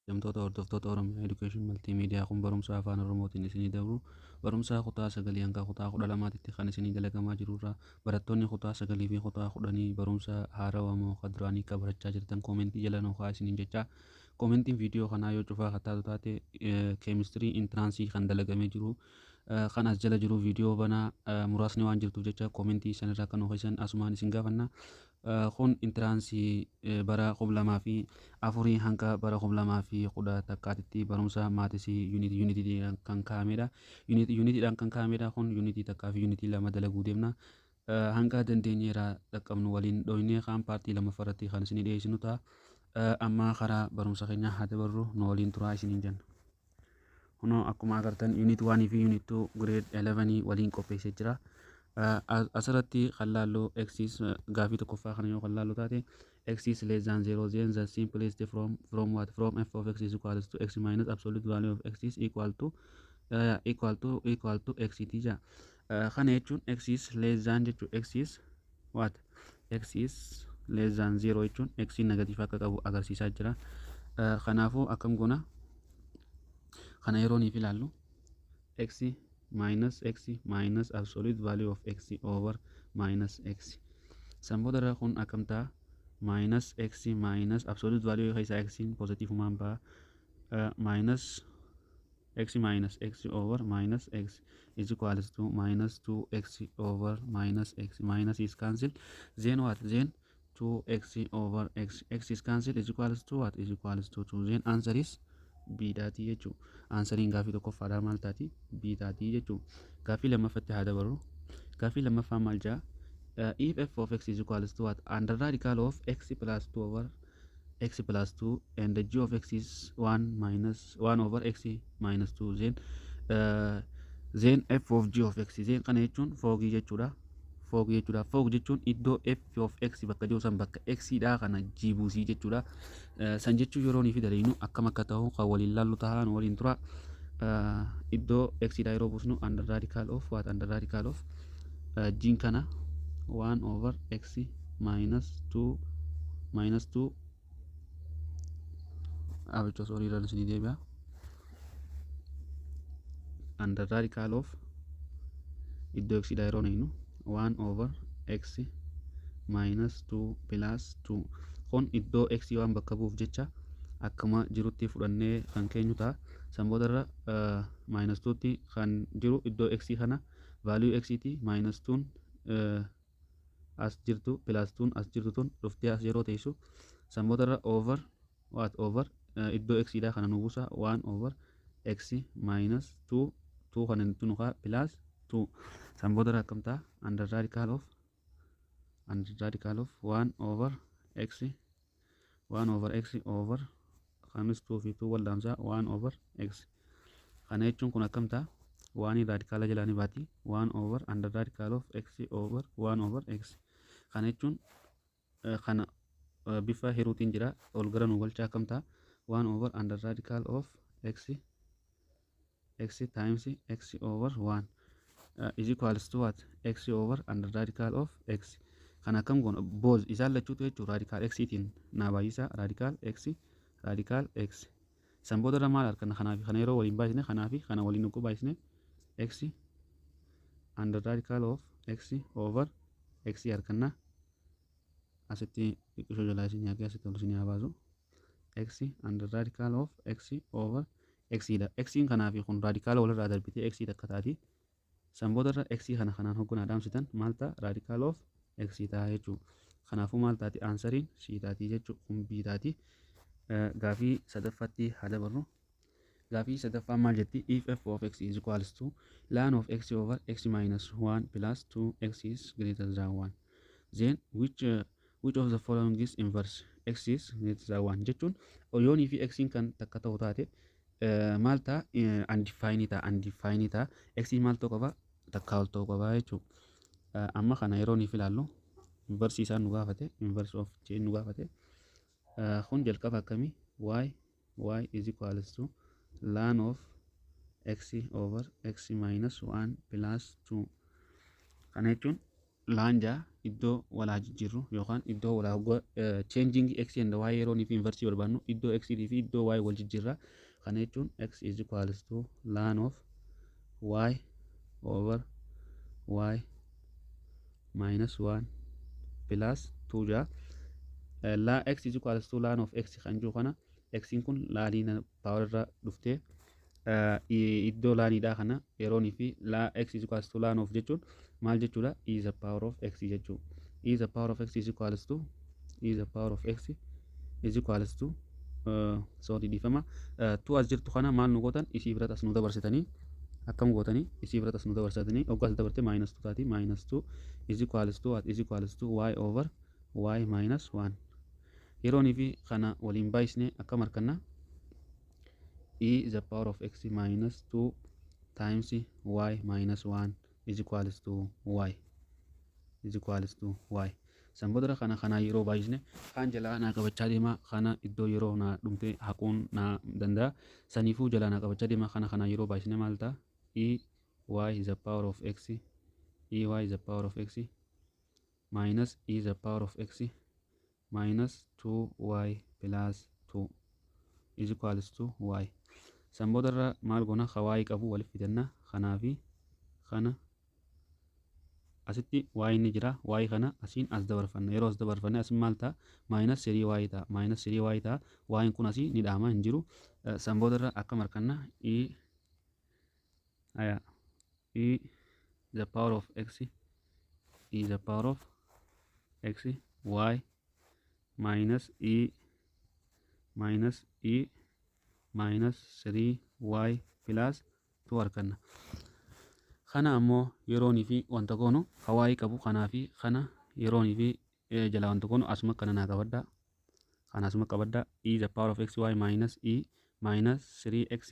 Kabajamtoota hordoftoota Oromiyaa Education Multimedia, kun barumsa Afaan Oromootiin isinii dabru, barumsa kutaa 9 hanga kutaa 12tti kan isinii dalagamaa jirurra. Barattoonni kutaa 9 fi kutaa 10 barumsa haarawaa moo kan duraanii akka barachaa jirtan koomentii jala nuu kaa'aa isiniin jecha. Koomentiin viidiyoo kanaa yoo cufaa kan taatu taate, keemistirii entrance kan dalagamee jiru kan as jala jiru viidiyoo banaa muraasni waan jirtuuf jecha, koomentii sanirraa kan nuu keessan asumaan isin gaafanna. Kun entrance bara 2004 hanga bara 2011tti barumsa maths unit unitiidhaan kan kaa'amedha. Unit unitiidhaan kan kaa'amedha. Kun unit 1 fi unit 2 dalaguu deemna. Hanga dandeenyeera dhaqqabnu waliin dhoynee kaan part lammaffaarratti kan isinii dhiyeessinu ta'a. Amma karaa barumsa keenya haa dabarru, nu waliin turaa isiniin jenna. Kunoo akkuma agartan unit 1 fi unit 2 grade 11 waliin qopheessee jira. Asirratti kan laallu x is, gaafii tokkoffaa kana yoo kan laallu taate, x is less than 0, then the simplest from what? From f of x is equals to x minus absolute value of x is equal to x ti jaa. Kana jechuun x is less than jechuun x is what? X is less than 0 jechuun x negative akka qabu agarsiisaa jira. Kanaafuu akkam goona? Kana yeroo niif ilaallu, x minus x minus absolute value of x over minus x. San booda kun akkam ta'a? Minus x minus absolute value keessaa x positiifumaan ba'a, minus x minus x over minus x is equals to minus 2x over minus x. Minus is cancelled. Then what? Then 2x over x, x is cancelled, is equals to what? Is equals to 2. Then answer is b taatii jechuu. Answeriin gaafii tokkoffaadhaa maal taati? B taatii jechuu. Gaafii lammaffatti haa dabarru. Gaafii lammaffaa maal jaa? If f of x is equals to what? Under radical of x plus 2 over x plus 2 and the g of x is 1 minus 1 over x minus 2, then f of g of x. Then kana jechuun fog jechuudha, fog jechuudha. Fog jechuun iddoo f of x bakka jiru san, bakka x dha kana g buusii jechuudha. San jechuun yeroo ni fi daleenu akkam akka ta'u kan waliin laallu tahaan waliin tura. Iddoo x dha yeroo buusnu, under radical of what? Under radical of g kana 1 over x minus 2 minus 2 abicho, sorry, irraan isinii deebi'a. Under radical of iddoo x dha yeroo naynu 1 over x minus 2 plus 2. Kun iddoo x waan bakka bu'uuf jecha akkuma jirutti fudhannee kan keenyu ta'a. San boodarra minus 2 tti kan jiru iddoo x kana value x ti minus 2 as jirtu plus 2 as jirtu tun dhuftee as yeroo teessu, san boodarra over what? Over iddoo x dha kana nu buusa, 1 over x minus 2, 2 kana nutti nu kaa plus 2. San boodarra akkam ta'a? Under radical of 1 over x, 1 over x over kamis 2 fi 2 wal dhaamsaa, 1 over x. Kana jechuun kun akkam ta'a? Waan radicala jalaa ni baati, 1 over under radical of x over 1 over x. Kana jechuun kana bifa hiruutiin jira, ol gara nu galchaa. Akkam ta'a? 1 over under radical of x x times x over 1 is equals to what? X over under radical of x. Kan akkam goona? Both isaan lachuutu jechuun radical x tiin naa baay'isa, radical x, radical x. San booda irra maal arganna? Kanaa fi kana yeroo waliin baay'isne, kanaa fi kana waliin yogguu baay'isne, x under radical of x over x arganna. Asitti xiqqishoo jalaa isin yaaqee asitti ol isin haa baasu. X under radical of x over x dha. X kanaa fi kun radicala walirraa darbitee x takka taati. San boodarra x kana kanaan hogganaa dhaamsitan maal ta'a? Radical of x ta'a jechuudha. Kanaafuu maal taati? Answeriin c taati jechuudha. Kun b taati. Gaafii sadaffaatti haa dabarru. Gaafii sadaffaan maal jetti? If f of x is equals to ln of x over x minus 1 plus 2 x is greater than 1, then which of the following is inverse? X is greater than 1 jechuun yoonii fi x kan takka ta'u taate maal ta'a? Undefined ta'a, undefined ta'a. X maal ta'uu qaba? Takkaa ol ta'uu qaba jechuudha. Amma kana yeroo niif ilaallu, inverse isaan nu gaafate, inverse of jeen nu gaafate. Kun jalqaba akkamii? Y is equals to ln of x over x minus 1 plus 2. Kana jechuun Ln jaa iddoo walaa jijjiirru yookaan iddoo walaa changing x and y yeroo fi inverse barbaannu iddoo x fi iddoo y wal jijjiirra. Kana jechuun x is equals to ln of y over y minus 1 plus 2 jaa. La x is equals to ln of x kan jiru kana, x kun laaliina power irra dhuftee iddoo laaniidha. Kana yeroonii fi la x is equals to ln of jechuun maal jechuudha? E is the power of x jechuu. E is the power of x is equals to, e is the power of x is equals to, sorry, dhiifama, tu as jirtu kana maal nu gootan? Isii biratti as nu dabarsitanii, akkam gootanii isii biratti as nu dabarsitanii, hoggaa as dabarte minus 2 taati. Minus 2 is equals to what? Is equals to y over y minus 1. Yeroonii fi kana waliin baay'isne akkam arganna? E is the power of x minus 2 times y minus 1 is equals to y, is equals to y. San booda kana kanaa yeroo baay'isne kaan jalaa naa qabachaa deema. Kana iddoo yeroo naa dhumte haquun naa danda'a. Saniifuu jalaa naa qabachaa deema. Kana kanaa yeroo baay'isne maal ta'a? E y is the power of x, e y is the power of x minus e is the power of x minus 2y plus 2 is equals to y. San boodarra maal goona? Hawaayii qabu waliif fidanna. Kanaa fi kana asitti y ni jira. Y kana asiin as dabarfanna. Yeroo as dabarfanne asin maal ta'a? Minus 3 y ta'a. Minus 3 y ta'a. Y kun asii ni dhaama, hin jiru. San boodarra akkam arganna? E aya e the power of x, e the power of x y minus e minus e minus 3y plus 2 arganna. Kana ammoo yeroonii fi wanta goonu hawaayii qabu kanaa fi kana yeroonii fi jalaa wanta goonu asuma kana naa qabaddaa. Kana asuma qabaddaa. E the power of x y minus e minus 3x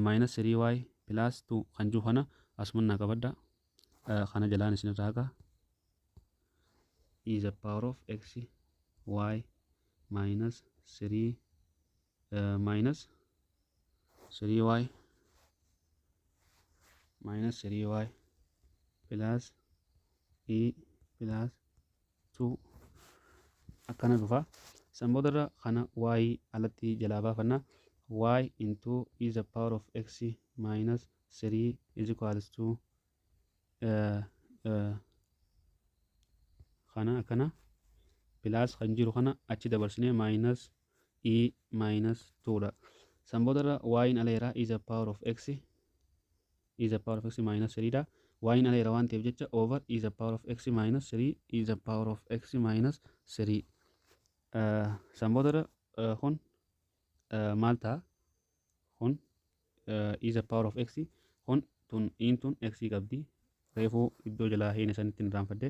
minus 3y plus 2 kan jiru kana asuma naa qabaddaa. Kana jalaan isin irraa haqa. E the power of x y minus 3 minus 3y minus 3y plus e plus 2 akkana dhufa. San boodarra kana y alatti jalaa baafanna. Y into e the power of x minus 3 is equals to kana akkana plus kan jiru kana achi dabarsine minus e minus 2 dha. San boodarra y aleera e the power of x, e the power of x minus 3 dha. Y aleera waan ta'eef jecha over e the power of x minus 3, e the power of x minus 3. San boodarra kun maal ta'a? Kun e the power of x kun tun in tun x qabdi. Reefuu iddoo jalaa hiine sanitti hin irraanfadhe.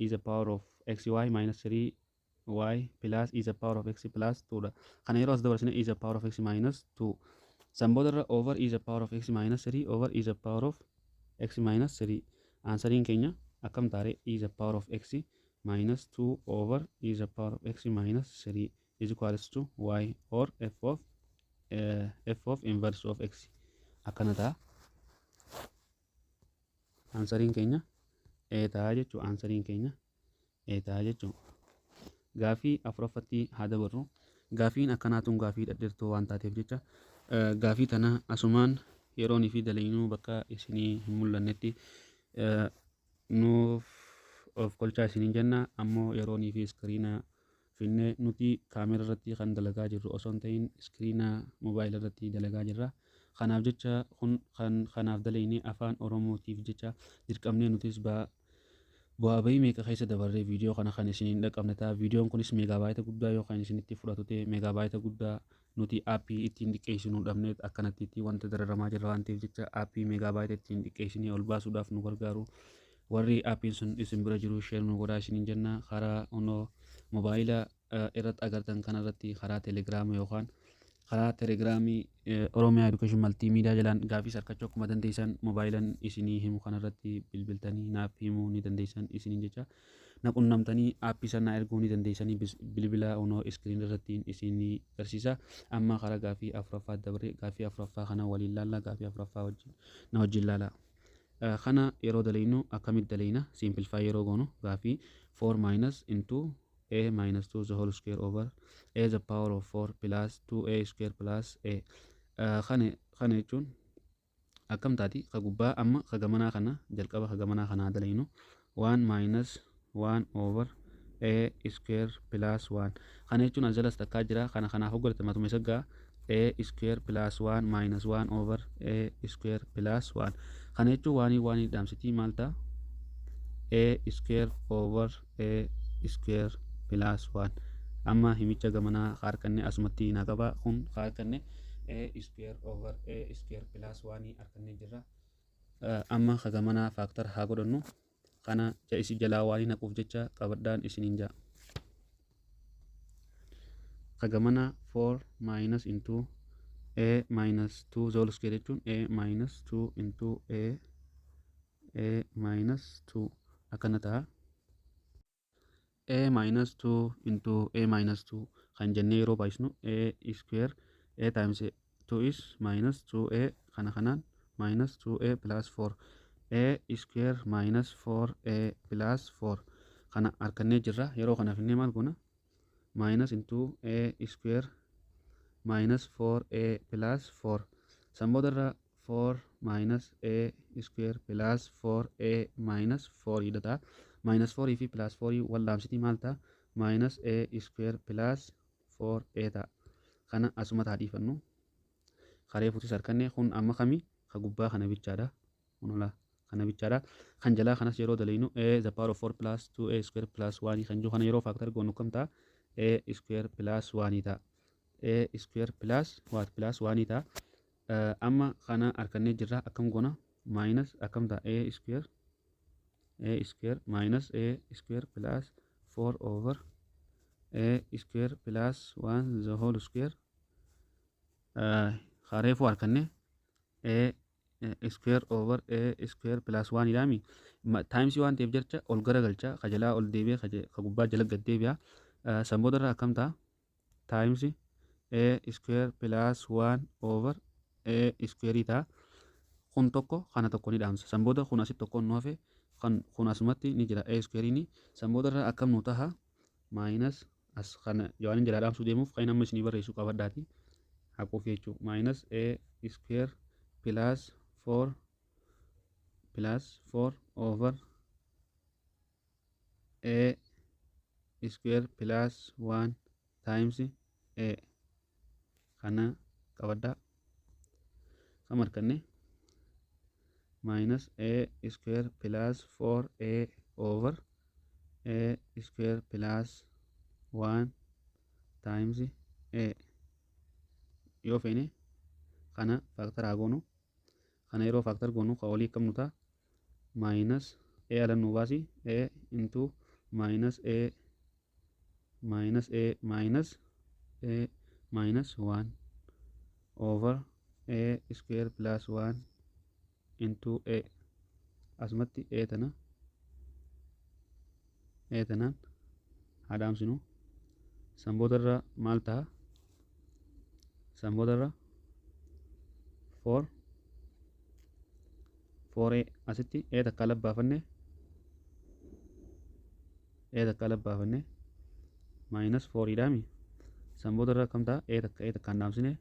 E the power of x y minus 3 y plus e the power of x plus 2 dha. Kana yeroo as dabarsine e the power of x minus 2. San boodarra over e the power of x minus 3 over e the power of x minus 3. Answeriin keenya akkam taare? E the power of x minus 2 over e the power of x minus 3 is equals to y or f of inverse of x akkana ta'a. Answeriin keenya A ta'a jechuu. Answeriin keenya A ta'a jechuu. Gaafii afuraffatti haa dabarru. Gaafiin akkanaa tun gaafii dhadheertuu waan taateef jecha gaafii tana asumaan yeroonii fi dalaynuu bakka isinii hin mul'annetti nuuf of kolchaa isiniin jenna. Ammoo yeroonii fi screena finnee nuti kaamera irratti kan dalagaa jirru osoo hin ta'in screena moobaayila irratti dalagaa jirra. Kanaaf jecha kun kan kanaaf dalayne afaan Oromootiif jecha dirqamnee nutis bu'aa bahii meeqa keessa dabarree viidiyoo kana kan isiniin dhaqqabne ta'a. Viidiyoon kunis megabyte guddaa yoo kan isinitti fudhatu ta'e, megabyte guddaa nuti aappii ittiin xiqqeessinuu dhabnee akkanatti itti wanta dararamaa jirra waan ta'eef jecha aappii megabyte ittiin xiqqeessinee ol baasuudhaaf nu gargaaru. Warri aappiin sun isin bira jiru share nu godhaa isiniin jenna. Karaa onoo moobaayila irratti agartan kanarratti karaa teelegiraama yookaan karaa teelegiraamii Oromiyaa Education Multimedia jalaan gaafii harkachuu akkuma dandeessan, moobaayilan isinii himu kanarratti bilbiltanii naaf himuu ni dandeessan isiniin jecha. Na qunnamtanii aappii sana erguu ni dandeessanii bilbila onoo screen irratti isinii agarsiisa. Amma karaa gaafii afuraffaa dabaree gaafii afuraffaa kana waliin laalla. Gaafii afuraffaa wajjin na wajjin laala. Kana yeroo dalaynu akkamitti dalayna? Simplify yeroo goonu gaafii 4 minus into a minus 2 the whole square over a the power of 4 plus 2a square plus a. Kana jechuun akkam taati? Ka gubbaa amma ka gamanaa kana jalqaba ka gamanaa kanaa dalaynu, 1 minus 1 over a square plus 1. Kana jechuun as jalas takkaa jira. Kana kanaaf hoggodhate matuma isa gaa a square plus 1 minus 1 over a square plus 1. Kana jechuun waanii waanii dhaamsitii maal ta'a? A square over a square plus 1. Amma himicha gamanaa harkanne asumatti naa qaba. Kun harkanne a square over a square plus 1 harkanne jirra. Amma ka gamanaa factor haa godhannu. Kana isi jalaa waanii naquuf jecha qabadhaan isiniin jaa. Ka gamanaa 4 minus into a minus 2 the whole square jechuun a minus 2 into a minus 2 akkana ta'a. A minus 2 into a minus 2 kan jennee yeroo baay'isnu a square, a times 2 is minus 2a, kana kanaan minus 2a plus 4, a square minus 4a plus 4 kana harkannee jirra. Yeroo kanaaf inni maal goona? Minus into a square minus 4a plus 4. San boodarra 4 minus a square plus 4a minus 4 hidhata. Minus 4 fi plus 4 wal dhaamsitii maal ta'a? Minus a square plus 4a ta'a. Kana asuma taa dhiifannu. Karee fuutis harkanne. Kun amma kami? Ka gubbaa kana bichaadha. Kunula kana bichaadha. Kan jalaa kanas yeroo dalaynu a the power of 4 plus 2a square plus 1 kan jiru kana yeroo factor goonu kam ta'a? A square plus 1 ta'a. A square plus what? Plus 1 ta'a. Amma kana harkannee jirra. Akkam goona? Minus akkam ta'a? A square, a square minus a square plus 4 over a square plus 1 the whole square. Kareefu harkanne a square over a square plus 1 ilaami. Times waan ta'eef jecha ol garagalcha, ka jalaa ol deebi'ee ka gubbaa jala gad deebi'a. San boodarra akkam ta'a? Times a square plus 1 over a square ta'a. Kun tokko kana tokko ni dhaamsa. San booda kun asitti tokko nu hafe, kan kun asumatti ni jira a square ni. San boodarra akkam nu taha? Minus as kana waan jalaa dhaamsuu deemuuf kan amma isinii barreessuu qabadhaati haquuf jechuu, minus a square plus 4 plus 4 over a square plus 1 times a. Kana qabadhaa. Kam arganne? Minus a square plus 4a over a square plus 1 times a. Yoo feene kana factor haa goonu. Kana yeroo factor goonu ka olii akkam nu ta'a? Minus a ala nu baasi, a into minus a minus a minus a minus 1 over a square plus 1 into a. Asumatti a tana a tanaan haa dhaamsinu. San boodarra maal ta'a? San boodarra 4 4 a asitti a takka labbaafanne, a takka labbaafanne minus 4 dhaami. San boodarra akkam ta'a? A takka a takkaan dhaamsine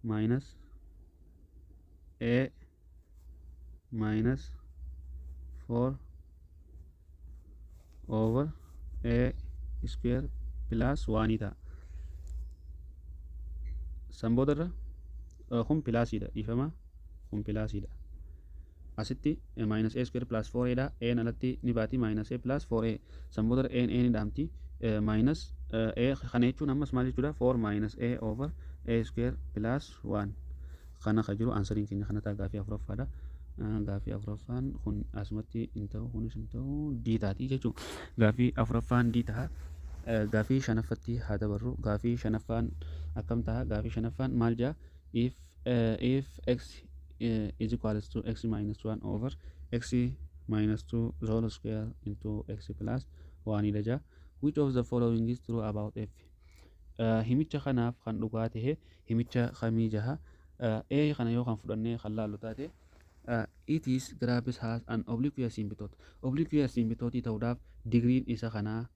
minus a minus 4 over a square plus 1 ta'a. San boodarra kun plusiidha, dhiifama, kun plusiidha. Asitti minus a square plus 4a dha. A alatti ni baati, minus a plus 4a. San boodarra a a ni dhaamti, minus a. Kana jechuun ammas maal jechuudha? 4 minus a over a square plus 1 kana ka jiru answeriin keenya kana ta'a. Gaafii afuraffaadha. Gaafii afuraffaan kun asumatti hin ta'u, kunis hin ta'u, D taati jechuudha. Gaafii afuraffaan D ta'a. Gaafii shanaffatti haa dabarru. Gaafii shanaffaan akkam ta'a? Gaafii shanaffaan maal jedha? If x is equals to x minus 1 over x minus 2 the whole square into x plus 1 dha jaa, which of the following is true about f? Himicha kanaaf kan dhugaa tahe himicha kamii jaha? A kana yoo kan fudhannee kan laallu taate, It is graph has an oblique asymptote. Oblique asymptote ta'uudhaaf digriin isa kanaa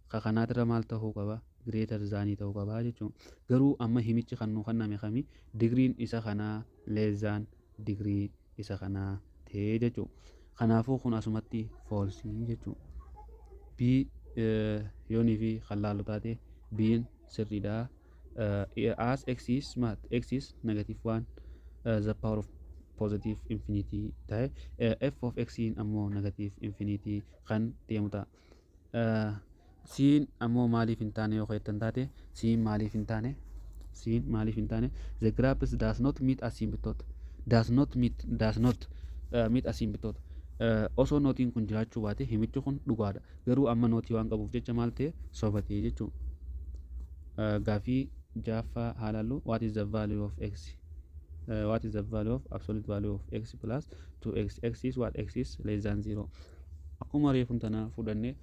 ka kanaatirra maal ta'uu qaba? Greater than ta'uu qaba jechuudha. Garuu amma himichi kan nu kenname kami? Digriin isa kanaa less than digrii isa kanaa ta'ee jechuudha. Kanaafuu kun asumatti false jechuudha. B yoonii fi kan laallu taate, B'n sirriidha. As x is maat, x is negative 1 the power of positive infinity ta'e, f of x ammoo negative infinity kan deemu ta'a. C'n ammoo maaliif hin taane yoo jettan taate, C'n maaliif hin taane? C'n maaliif hin taane? The graph does not meet asymptote, does not meet asymptote. Osoo notiin kun jiraachuu baate himichi kun dhugaadha. Garuu amma notii waan qabuuf jecha maal ta'e? Sobatee jechuudha. Gaafii jaaffaa haa laallu. What is the value of x? What is the value of absolute value of x plus 2x? X is what? X is less than 0. Akkuma reefuun tana fudhanne,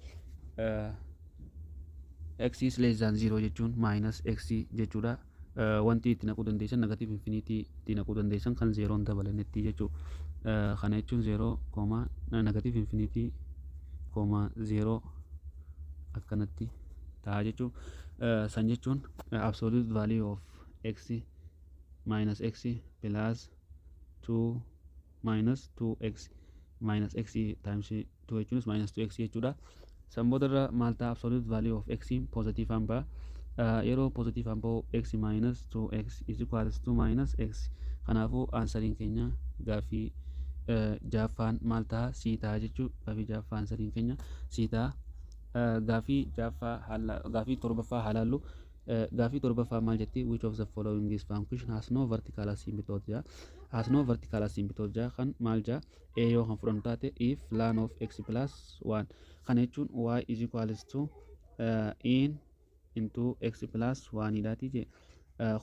x is less than 0 jechuun minus x jechuudha. Wanti itti naquu dandeessan negative infinity itti naquu dandeessan kan zeeroon dabalanetti jechuudha. Kana jechuun 0 comma negative infinity comma 0 akkanatti ta'a jechuudha. San jechuun absolute value of x minus x plus 2 minus 2x minus x times 2 jechuunis minus 2x jechuudha. San boodarra maal ta'a? Absolute value of x positive aan ba'a. Yeroo positive aan ba'u, x minus 2x is equals to minus x. Kanaafuu answeriin keenya gaaffii jaaffaan maal ta'a? C ta'a jechuudha. Gaaffii jaaffaa answeriin keenya C ta'a. Gaaffii jaaffaa haala, gaaffii torbaffaa haa laallu. Gaaffii torbaffaa maal jetti? Which of the following is function has no vertical asymptote jaa. Has no vertical asymptote jaa. Kan maal jaa? A yoo kan fudhannu taate, if ln of x plus 1, kana jechuun y is equals to in into x plus 1 dhaati jee.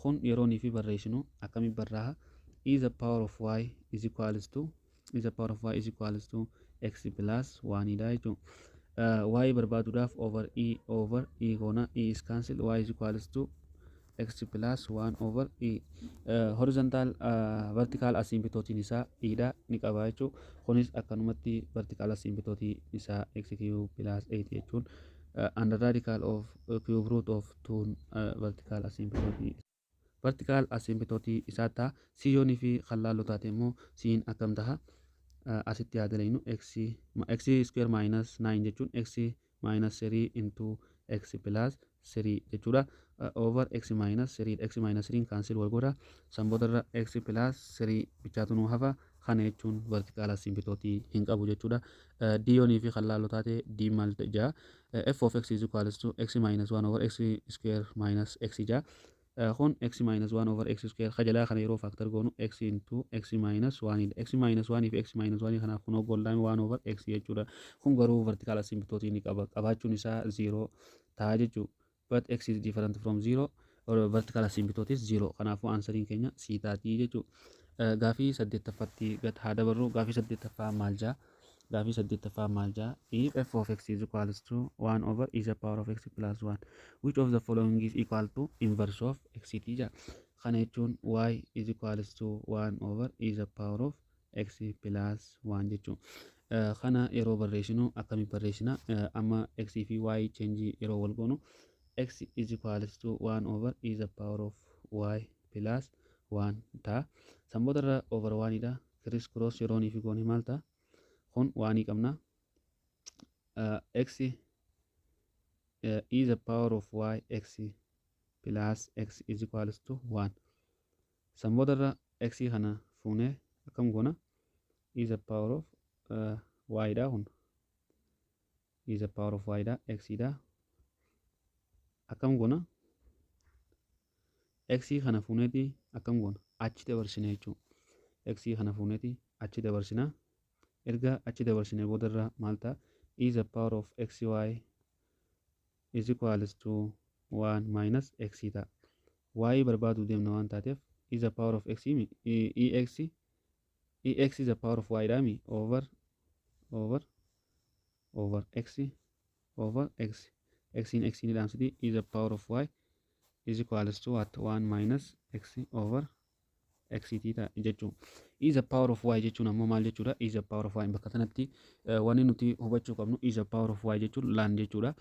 Kun yeroo nii fi barreessinu akkamitti barraaha? E the power of y is equals to, e the power of y is equals to x plus 1 dha jechuudha. Y barbaaduudhaaf over e over e goona. E is cancel, y is equals to x plus 1 over e. Horizontal, vertical asymptotiin isaa e dha, ni qaba jechuudha. Kunis akkanumatti vertical asymptotii isaa x cube plus 8 jechuun under radical of cube root of 2 vertical asymptotii isaa ta'a. C yoonii fi kan laallu taate immoo, C'n akkam taha? Asitti yaa dalagnu. X square minus 9 jechuun x minus 3 into x plus 3 jechuudha. Over x minus 3, x minus 3 cancel wal godha. San boodarra x plus 3 bichaatu nu hafa. Kana jechuun vertical asymptotii hin qabu jechuudha. D yoonii fi kan laallu taate, D maal jaa? F of x is equals to x minus 1 over x square minus x jaa. Kun x minus 1 over x square kajalaa kana yeroo factor goonu x into x minus 1 dha. X minus 1 fi x minus 1 kanaaf kun gollaame 1 over x jechuudha. Kun garuu vertical asymptotii ni qaba. Qabaachuun isaa 0 ta'a jechuudha. But x is different from 0 or vertical asymptote is 0. Kanaafuu answeriin keenya C taatii jechuudha. Gaafii saddeettaffaatti gad haa dabarru. Gaafii saddeettaffaa maal jaa? Gaafii saddeettaffaa maal jaa? If f of x is equals to 1 over e the power of x plus 1, which of the following is equal to inverse of x t jaa. Kana jechuun y is equals to 1 over e the power of x plus 1 jechuudha. Kana yeroo barreessinu akkamitti barreessina? Amma x fi y change yeroo wal goonu, x is equals to 1 over e the power of y plus 1 ta'a. San boodarra over 1 dha. Criss cross yeroo fi goone maal ta'a? Kun 1 qabna. X e the power of y x plus x is equals to 1. San boodarra x kana fuunee akkam goona? E the power of y dha, kun e the power of y dha, x dha. Akkam goona? X kana fuuneeti akkam goona? Achi dabarsine jechuudha. X kana fuuneeti achi dabarsina. Erga achi dabarsine boodarra maal ta'a? E the power of xy is equals to 1 minus x ta'a. Y barbaaduu deemna waan taateef, e the power of x e x e x is the power of y dhaami over over over x over x, x in x ni dhaamsiti, e the power of y is equals to what? 1 minus x over x t ta'a jechuudha. E the power of y jechuun ammoo maal jechuudha? E the power of y bakka kanatti wanni nuti hubachuu qabnu, e the power of y jechuun ln jechuudha.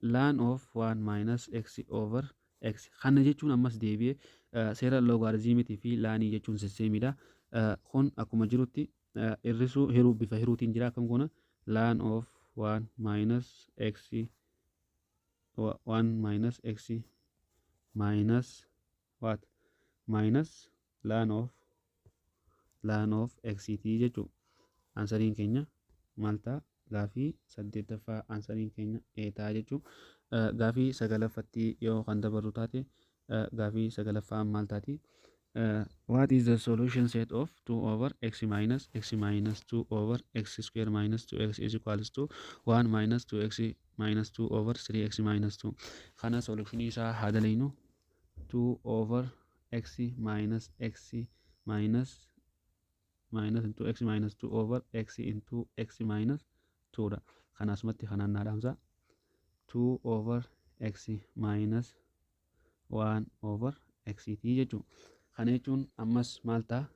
Ln of 1 minus x over x kana jechuun ammas deebi'ee seera logaritmiitii fi lnii jechuun sameiidha. Kun akkuma jirutti hir'isuu hiruu bifa hiruutiin jira. Akkam goona? Ln of 1 minus x, 1 minus x minus what? Minus ln of x t jechuudha. Answeriin keenya maal ta'a? Gaafii saddeettaffaa answeriin keenya A ta'a jechuudha. Gaafii sagalaffatti yoo kan dabarru taate, gaafii sagalaffaa maal taati? What is the solution set of 2 over x minus x minus 2 over x square minus 2x is equals to 1 minus 2x minus 2 over 3x minus 2? Kana solution isaa haa dalaynu. 2 over x minus x minus minus into x minus 2 over x into x minus 2 dha. Kana asumatti kanaan naa dhaamsa. 2 over x minus 1 over x t jechuudha. Kana jechuun ammas maal ta'a?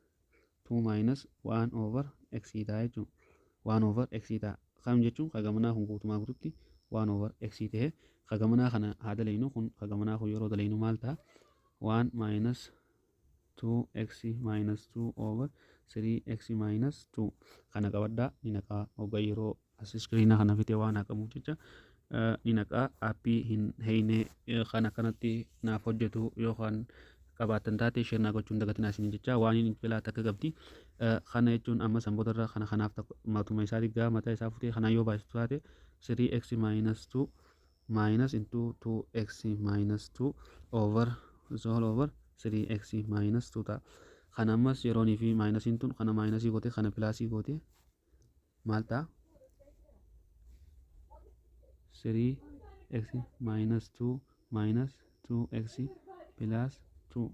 2 minus 1 over x ta'a jechuudha. 1 over x ta'a. Kam jechuun kagamanaa kun guutumaa guututti 1 over x ta'e. Kagamanaa kana haa dalaynu. Kun kagamanaa kun yeroo dalaynu maal ta'a? 1 minus 2x minus 2 over 3x minus 2. Kana qabaddaa, ni naqaa. Hogga yeroo as screena kana fite waan haqamuuf jecha ni naqaa. Appii hin heeyne kan akkanatti naaf hojjetu yookaan qabaattan taate share naa gochuun dagatinaa isin jecha. Waan inni filaa takka qabdi. Kana jechuun amma sanboota irraa kana kanaaf matuma isaa diggaa mataa isaa futee kana yoo baasistu taate, 3x minus 2 minus into 2x minus 2 over all over 3x minus 2 ta'a. Kana ammas yeroonii fi minusiin tun kana minusii goote, kana plusii goote maal ta'a? 3x minus 2 minus 2x plus 2,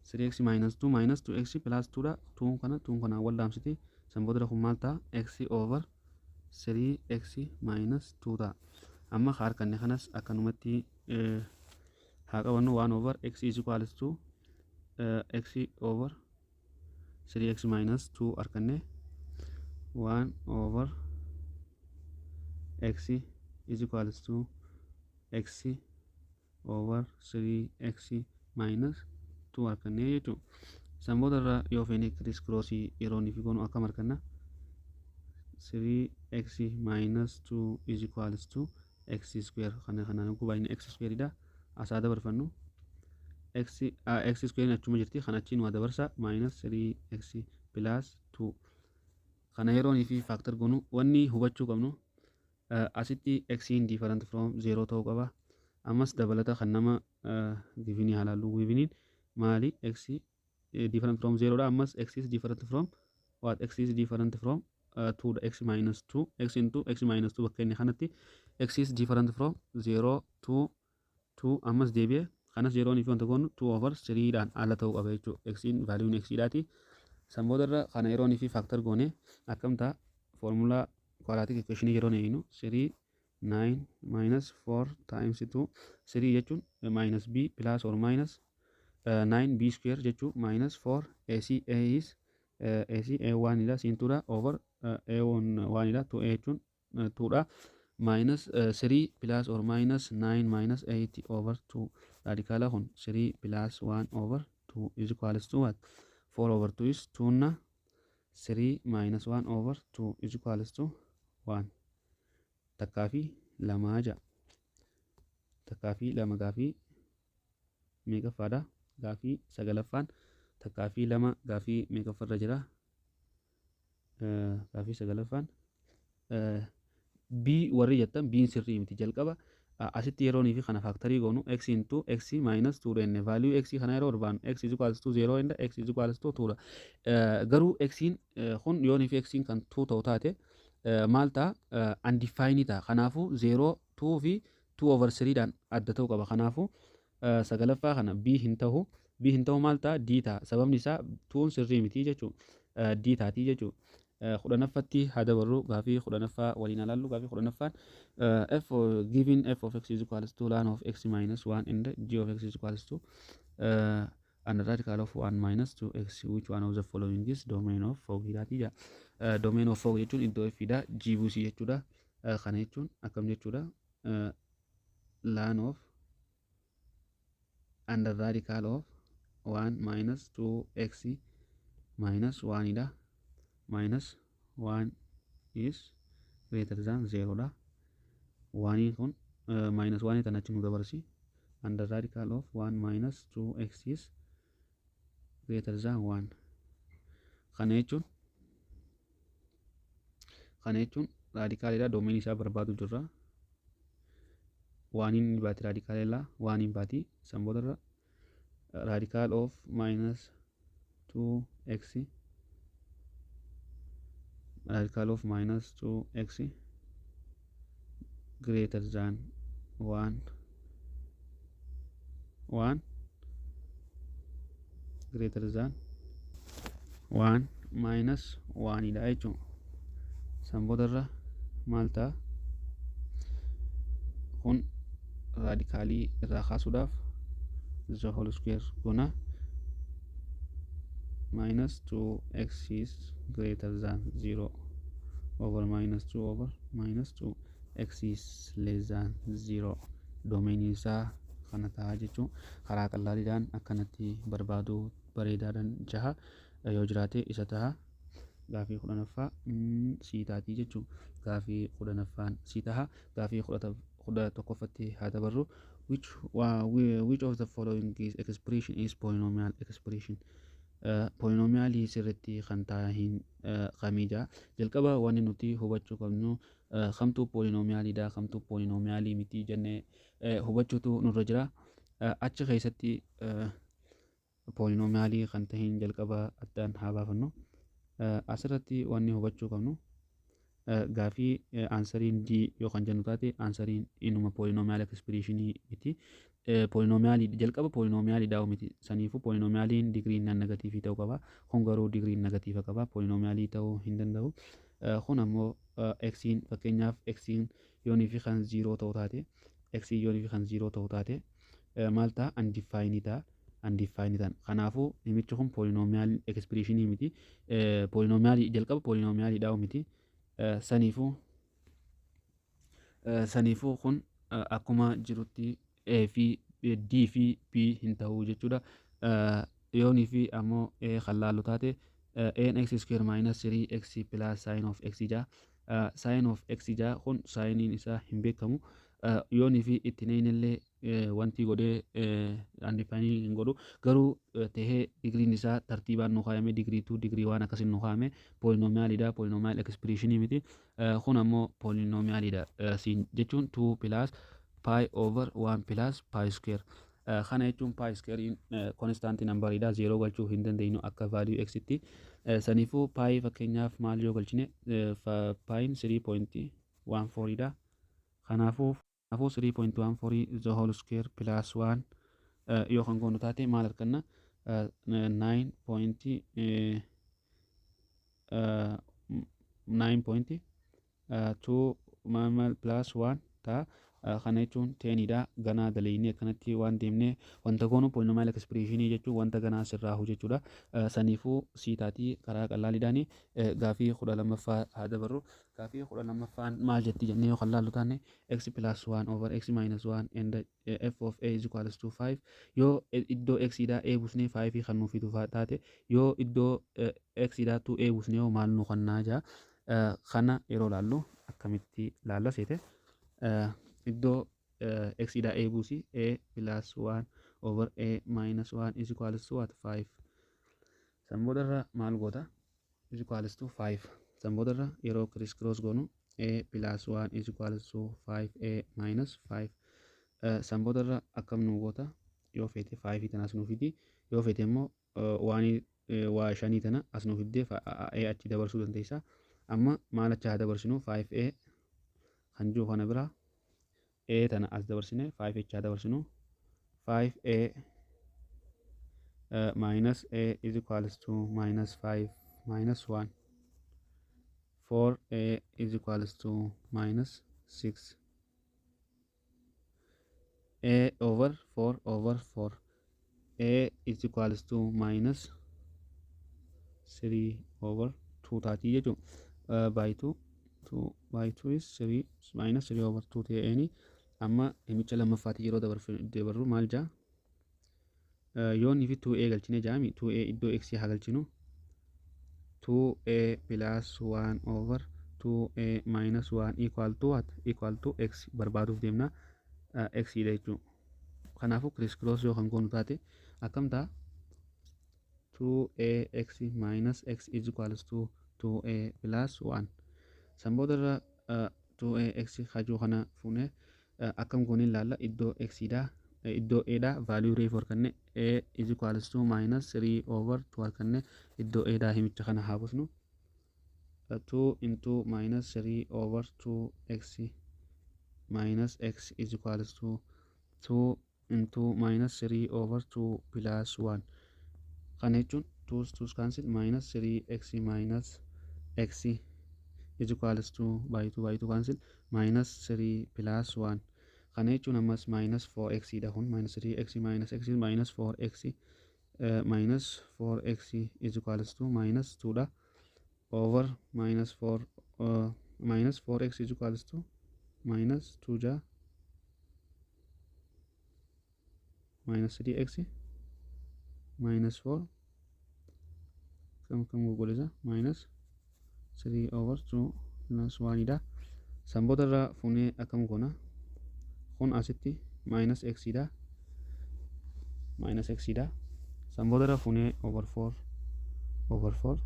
3x minus 2 minus 2x plus 2 dha. 2 kana 2 kana wal dhaamsiti. San booda kun maal ta'a? X over 3x minus 2 ta'a. Amma harkanne kanas akkanumatti haa qabannu. 1 over x is equals to x over 3x minus 2 harkanne. 1 over x is equals to x over 3x minus 2 harkanne jechuudha. San booda irra yoo feene criss crossii yeroo inni fi goonu akkam harkanna? 3x minus 2 is equals to x square. Kana kanaan baay'ina x square dha. Asaa dabarfannu, x x square achuma jirti, kan achiin waa dabarsa, minus 3x plus 2. Kana yeroo fi factor goonu, wanni hubachuu qabnu asitti x in different from 0 ta'uu qaba. Ammas dabalata kan nama givenii halaallu. Giveniin maali? X different from 0 dha. Ammas x is different from what? X is different from 2 dha. X minus 2, x into x minus 2 bakka inni kanatti x is different from 0, 2, 2. Ammas deebi'e kanas yeroo fi wanta goonu 2 over 3 dhaan ala ta'uu qaba jechuudha. X in valuun x dhaati. San boodarra kana yeroo fi factor goone akkam ta'a? Formula quadratic equation yeroo neeyinu, 3 9 minus 4 times 2, 3 jechuun minus b plus or minus 9 b square jechuu, minus 4 ac. A is ac, a 1 dha, c 2 dha, over a 1 dha, 2a jechuun 2 dha, minus 3 plus or minus 9 minus 8 over 2. Radicala kun 3 plus 1 over 2 is equals to what? 4 over 2 is 2 na 3 minus 1 over 2 is equals to 1. Takkaa fi lamaa ja'a. Takkaa fi lama. Gaafii meeqaffaadha? Gaafii sagalaffaan takkaa fi lama. Gaafii meeqaffarra jira gaafii sagalaffaan? B warri jettan, B'n sirrii miti. Jalqaba asitti yeroonii fi kana factorii goonu, x into x minus 2 dha. Value x kana yeroo barbaannu, x is equals to 0 and x is equals to 2 dha. Garuu x kun yoonii fi x kan 2 ta'u taate maal ta'a? Undefined ta'a. Kanaafuu 0, 2 fi 2 over 3 dhaan adda ta'uu qaba. Kanaafuu sagalaffaa kana B hin ta'u. B hin ta'u. Maal ta'a? D ta'a. Sababni isaa 2 sirrii miti jechuudha. D taatii jechuudha. Kudhanaffatti haa dabarru. Gaafii 10ffaa waliin ilaallu. Gaafii 10ffaan f given f of x is equals to ln of x minus 1 and g of x is equals to And radical of 1 minus 2x, which one of the following is domain of fog dhaati jaa. Domain of fog jechuun iddoo f dha g buusii jechuudha. Kana jechuun akkam jechuudha? Ln of under radical of 1 minus 2x minus 1 dha, minus 1 is greater than 0 dha. One kun minus 1 tan achi nu dabarsi. Under radical of 1 minus 2x is greater than 1. Kana jechuun radicalidha. Domain isaa barbaadu jirra. Oneiin ni baati, radicalidha, oneiin baati. San boodarra radical of minus 2x, radical of minus 2x greater than 1, 1 greater than 1 minus 1 dha jechuudha. San boodarra maal ta'a? Kun radicalii irraa kaasuudhaaf the whole square goona. Minus 2x is greater than 0 over minus 2 over minus 2, x is less than 0. Domainii isaa kana ta'a jechuun karaa qallaaliidhaan akkanatti barbaaduu bareedaadhaan jaha yoo jiraate isa ta'a. Gaafii 10ffaa C taatii jechuun gaafii 10ffaan C taha. Gaafii 11ffatti haa dabarru. Which of the following is expression is polynomial expression? Polynomialii sirriitti kan taa'in kamii jaa. Jalqaba wanni nuti hubachuu qabnu kamtuu polynomialiidha, kamtuu polynomialii miti jennee hubachuutu nurra jira. Achi keessatti polynomialii kan tahin jalqaba addaan haa baafannu. Asirratti wanni hubachuu qabnu gaafii answeriin D yoo kan jennu taate, answeriin inuma polynomial expressionii miti. Polynomialii jalqaba polynomialii daa'u miti. Saniifuu polynomialiin degreeiin non negativeii ta'uu qaba. Kun garuu degreeiin negative qaba, polynomialii ta'uu hin danda'u. Kun ammoo xiin, fakkeenyaaf xiin yoonii fi kan zero ta'u taate, xiin yoonii fi kan zero ta'u taate maal ta'a? Undefined ta'a. Undefined ta'an. Kanaafuu namichi kun polynomial expressionii miti. Polynomialii jalqaba polynomialii daa'u miti. Saniifuu kun akkuma jirutti A fi D fi B hin ta'u jechuudha. Yoonii fi ammoo A kan laallu taate, A x square minus 3 x plus sin of x jaa. Sin of x jaa. Kun siniin isaa hin beekamu. Yoonii fi itti illee wanti godhee undefined hin godhu. Garuu tahee degreeiin isaa tartiibaan nu kaayame, degree 2, degree waan akkasiin nu kaayame, polynomialidha, polynomial expressionii miti. Kun ammoo polynomialidha siin jechuun 2 plus pi over 1 plus pi square. Kana jechuun pi square constant numberidha, zero galchuu hin dandeenyu akka value x tti. Saniifuu pi fakkeenyaaf maal yoo galchine, piin 3.14 dha. Kanaafuu 3.14 the whole square plus 1 yoo kan goonu taate maal arganna? 9.2 maal plus 1 ta'a. Kana jechuun tenidha. Ganaa daleeynee akkanatti waan deemnee wanta goonu, polynomial expressionii jechuun wanta ganaa sirraa jechuudha. Saniifuu C taatii karaa qallaaliidhaani. Gaafii 12ffaa haa dabarru. Gaafii 12ffaan maal jetti jennee yoo kan laallu taane, x plus 1 over x minus 1 and f of a is equals to 5. Yoo iddoo x dha a buusnee 5 kan nuuf fidu taate, yoo iddoo x dha 2 a buusnee yoo maal nu kannaa jaa. Kana yeroo laallu akkamitti laalla seete? Iddoo x dha a buusi. A plus 1 over a minus 1 is equals to what? 5. San boodarra maal goota? Is equals to 5. San boodarra yeroo criss cross goonu, a plus 1 is equals to 5a minus 5. San boodarra akkam nu goota? Yoo feete 5 tana as nu fidi, yoo feete immoo waan waa shanii tana as nu fiddee a achi dabarsuu dandeessa. Amma maal achi haa dabarsinu? 5a kan jiru kana bira a tana as dabarsine, 5 h haa dabarsinu. 5a minus a is equals to minus 5 minus 1, 4a is equals to minus 6, a over 4 over 4. A is equals to minus 3 over 2 taatii jechuudha. By 2, 2 by 2 is 3, minus 3 over 2 ta'eeni. Amma himicha lammaffaatti yeroo dabarru maal jaa? Yoo inni fi 2a galchine jaami, 2a iddoo x haa galchinu, 2a plus 1 over 2a minus 1 equal to what? Equal to x barbaaduuf deemna, x dha jechuudha. Kanaafuu criss cross yoo kan goonu taate akkam ta'a? 2ax minus x is equals to 2a plus 1. San boodarra 2ax hajuu kana fuunee akkam goonee ilaalla. Iddoo x dha, iddoo a dha value reefu arganne, a is equals to minus 3 over 2 arganne. Iddoo a dha himicha kana haa busnu. 2 into minus 3 over 2x minus x is equals to 2 into minus 3 over 2 plus 1. Kana jechuun 2 2 cancel, minus 3x minus x is equals to, by 2 by 2 cancel, minus 3 plus 1. Kana jechuun ammas minus 4x dha kun. Minus 3x minus x minus 4x, minus 4x is equals to minus 2 dha, over minus 4, minus 4x is equals to minus 2 ja, minus 3x minus 4 kam kam gogolisa, minus 3 over 2 plus 1 dha. San boodarra fuunee akkam goona? Kun asitti minus x dha, minus x dha. San boodarra fuunee over 4 over 4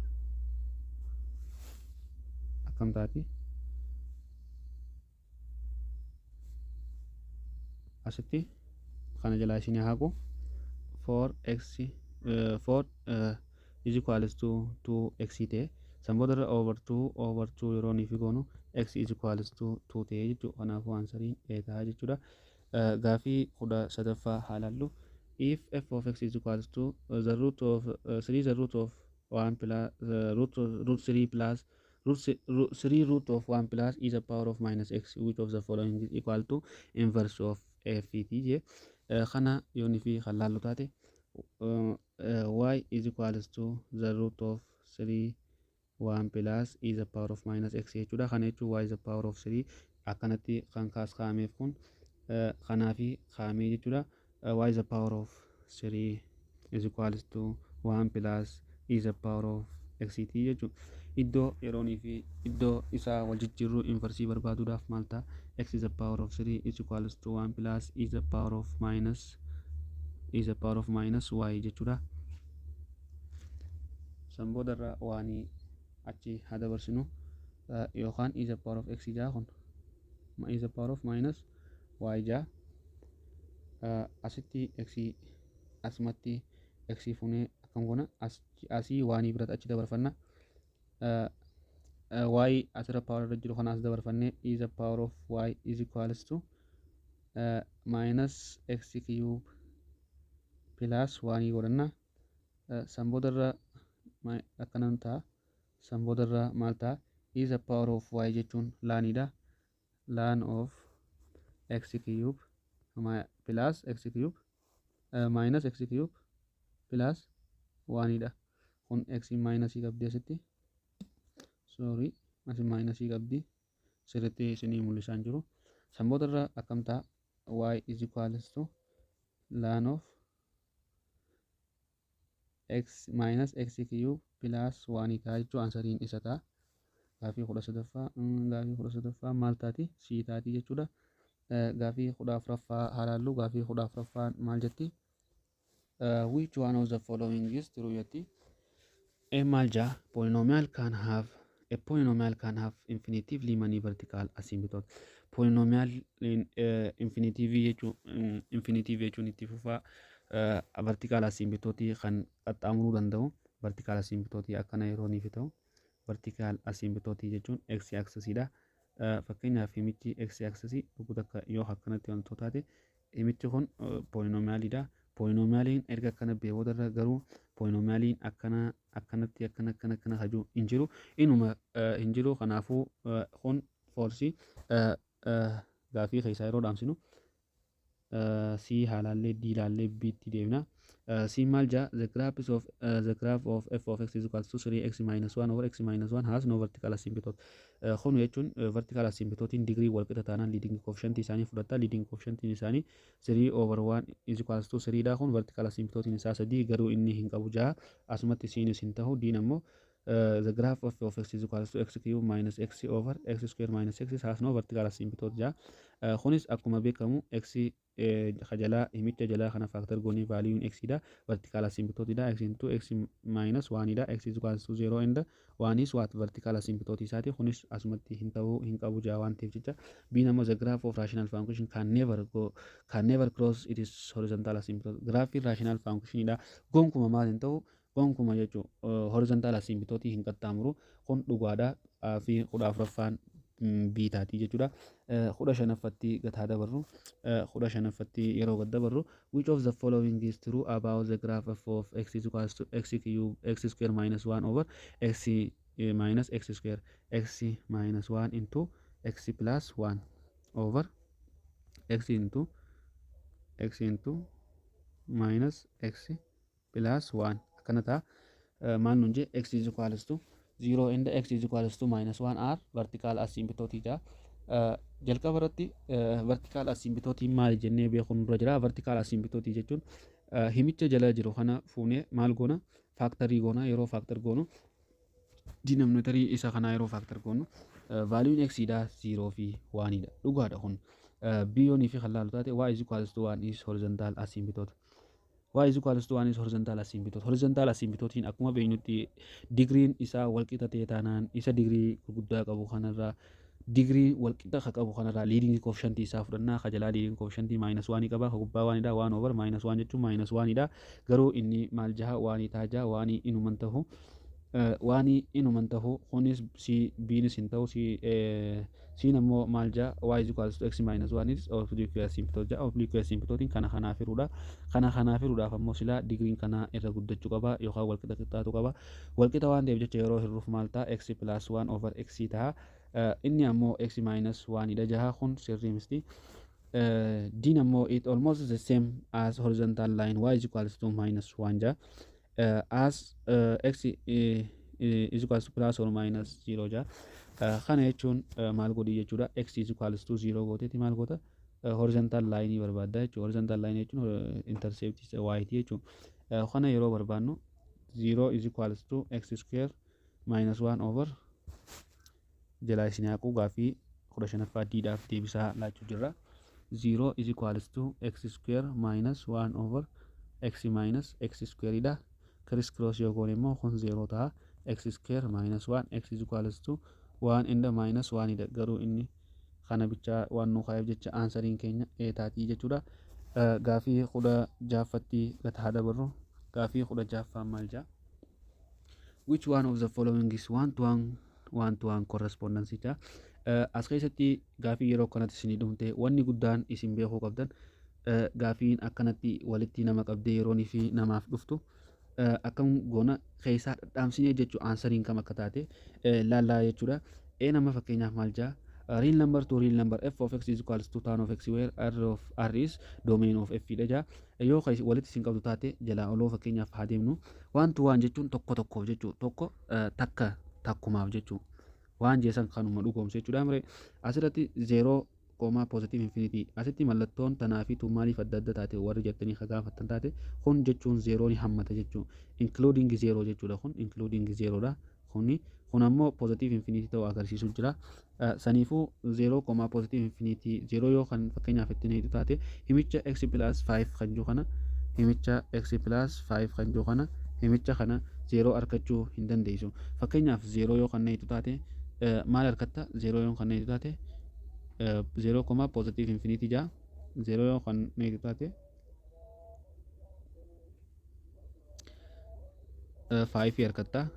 akkam taati? Asitti kana jalaa isin haqu, 4x 4 is equals to 2x ta'e. San boodarra over 2 over 2 yeroo nuyi goonu x is equals to 2 ta'e jechuudha. Kanaafuu answeriin A ta'a jechuudha. Gaafii 13ffaa haa laallu. If f of x is equals to the root of 3 the root of 1 plus root 3 plus root 3 root of 1 plus e the power of minus x, which of the following is equal to inverse of f t je? Kana yooni fi kan laallu taate, y is equals to the root of 3 1 plus e the power of minus x jechuudha. Kana jechuun y is the power of 3 akkanatti kan kaas kaa'ameef kun kanaafi kaa'amee jechuudha. Y is the power of 3 is equals to 1 plus e the power of x t jechuudha. Iddoo yeroonii fi iddoo isaa wal jijjiirruu inversii barbaaduudhaaf maal ta'a? X is the power of 3 is equals to 1 plus e the power of minus e the power of minus y jechuudha. San boodarra waanii achi haa dabarsinu, yookaan e the power of x jaa, kun e the power of minus y jaa. Asitti x, asumatti x fuunee akkam goona? Asii waanii biratti achi dabarfanna. Y asirra power irra jiru kana as dabarfannee e the power of y is equals to minus x cube plus 1 godhanna. San boodarra akkanan ta'a. San boodarra maal ta'a? E the power of y jechuun lnidha, ln of x cube plus x cube minus x cube plus 1 dha. Kun x minusii qabdi asitti, sorry, asi minusii qabdi, sirriitti isinii mul'isaan jiru. San boodarra akkam ta'a? Y is equals to ln of x minus x cube plus 1 ta'a jechuun answeriin isa ta'a. Gaafii 13ffaa, gaafii 13ffaa maal taati? C taati jechuudha. Gaafii 14ffaa haa laallu. Gaafii 14ffaan maal jetti? Which one of the following is true jetti. A maal jaa? Polynomial can have, a polynomial can have infinitively many vertical asymptotes. Polynomial infinitive jechuun, infinitive jechuun itti fufaa, vertical asymptote kan qaxxaamuruu danda'u. Vertical asymptote akkana yeroo niif ta'u, vertical asymptote jechuun x axis dha. Fakkeenyaaf himichi x axis dhuguu takka yoo akkanatti wantoota taate, himichi kun polynomialidha. Polynomialiin erga akkana bee boodarra garuu polynomialiin akkana akkanatti akkana akkana akkana hajuu hin jiru, inuma hin jiru. Kanaafuu kun false. Gaafii keessaa yeroo dhaamsinu C haalaallee, D laallee, B'tti deemna. C maal jaa? The graph of f of x is equals to 3x minus 1 over x minus 1 has no vertical asymptote. Kun jechuun vertical asymptotiin degree wal qixa taanaan leading coefficient isaanii fudhatta. Leading coefficient isaanii 3 over 1 is equals to 3 dha. Kun vertical asymptotiin isaa 3, garuu inni hin qabu jaha. Asumatti Cnis hin tahu. D'n ammoo the graph of f of x is equals to x cube minus x over x square minus x has no vertical asymptote jaa. Kunis akkuma beekamu x jalaa, himicha jalaa kana factor goonee valueun x dha, vertical asymptote dha. X into x minus 1 dha. X is equals to 0 and 1 is what? Vertical asymptote isaati. Kunis asumatti hin ta'uu hin qabu jaa waan ta'eef jecha. B ammoo the graph of rational function can never cross it is horizontal asymptote. Graphiin rational function dha gonkuma maal hin ta'u? Gonkuma jechuu horizontal asymptote hin qaxxaamuru. Kun dhugaadha fi 14ffaan B taatii jechuudha. 15ffatti gataa dabarru. 15ffatti yeroo gad dabarru, which of the following is true about the graph f of x is equals to x cube x square minus 1 over x minus x square? X minus 1 into x plus 1 over x into x into minus x plus 1 akkana ta'a. Maal nun jee? X is equals to 0 and x is equals to minus 1 are vertical asymptote jaa. Jalqaba irratti vertical asymptote maali jennee beekuun dura jira. Vertical asymptote jechuun himicha jala jiru kana fuunee maal goona? Factorii goona. Yeroo factor goonu, denominatorii isa kanaa yeroo factor goonu, valueun x dha 0 fi 1 dha. Dhugaadha kun. Biyyoonii fi kan laalu taate, y is equals to 1 is horizontal asymptote. Y is equals to 1 is horizontal asymptote. Horizontal asymptotiin akkuma beeknutti digriin isaa walqixa ta'e taanaan, isa digrii gurguddaa qabu kanarraa, digrii walqixa ka qabu kanarraa leading coefficient isaa fudhannaa. Ka jalaa leading coefficient minus 1 qaba, ka gubbaa 1 dha. 1 over minus 1 jechuun minus 1 dha. Garuu inni maal jaha? 1 taa jaha. 1 inuman tahu, waan inuman tahu. Kunis C Bnis hin ta'u. C C'n ammoo maal jaa? Y is equals to x minus 1 is oblique asymptote jaa. Oblique asymptotiin kana kanaaf hiruudha. Kana kanaaf hiruudhaaf ammoo silaa digriin kanaa irra guddachuu qaba yookaan walqixa qixxaatu qaba. Walqixa waan ta'eef jecha yeroo hirruuf maal ta'a? X plus 1 over x ta'a. Inni ammoo x minus 1 dha jaha. Kun sirrii misti. D'n ammoo it almost the same as horizontal line y is equals to minus 1 jaa as x is equals to plus or minus 0 jaa. Kana jechuun maal godhi jechuudha? X is equals to 0 gooteeti maal goota? Horizontal line barbaadda jechuudha. Horizontal line jechuun intercept y ti jechuudha. Kana yeroo barbaannu 0 is equals to x square minus 1 over jalaa isin haquu. Gaaffii 15ffaa Ddhaaf deebisaa laachuu jirra. 0 is equals to x square minus 1 over x minus x square dha. Criss cross yoo goone immoo kun 0 ta'a. X square minus 1, x is equals to 1 inda minus 1 dha. Garuu inni kana bichaa waan nu kaa'eef jecha answeriin keenya A taatii jechuudha. Gaafii 16ffatti gataa dabarru. Gaafii 16ffaan maal jaa? Which one of the following is one to one, one to one correspondence jaa. As keessatti gaafii yeroo akkanatti isinii dhumte, wanni guddaan isin beekuu qabdan, gaafiin akkanatti walitti nama qabdee yeroonii fi namaaf dhuftu akkam goona? Keessaa dhadhaamsinee jechuu answeriin kam akka taate laallaa jechuudha. Ee, nama fakkeenyaaf maal jaa? Real number to real number f of x is equals to tan of x where r of r is domain of f dha jaa. Yoo walitti isin qabdu taate jalaa oloo fakkeenyaaf haa deemnu. One to one jechuun tokko tokkoof jechuu, tokko takka takkumaaf jechuu, waan jeesan kanuma dhugoomse jechuudha. Mire asirratti 0 comma positive infinity, asitti mallattoon tanaa fi tun maaliif adda adda taate warri jettanii ka gaafattan taate, kun jechuun zeeroo ni hammata jechuu, including zero jechuudha. Kun including zero dha. Kuni kun ammoo positive infinity ta'uu agarsiisu jira. Saniifuu 0 comma positive infinity, 0 yoo kan fakkeenyaaf ittiin hiitu taate, himicha x plus 5 kan jiru kana, himicha x plus 5 kan jiru kana, himicha kana 0 argachuu hin dandeessu. Fakkeenyaaf 0 yoo kan hiitu taate maal argatta? 0 yoo kan hiitu taate, 0 comma positive infinity jaa, 0 yoo kan hiitu taate 5 argatta.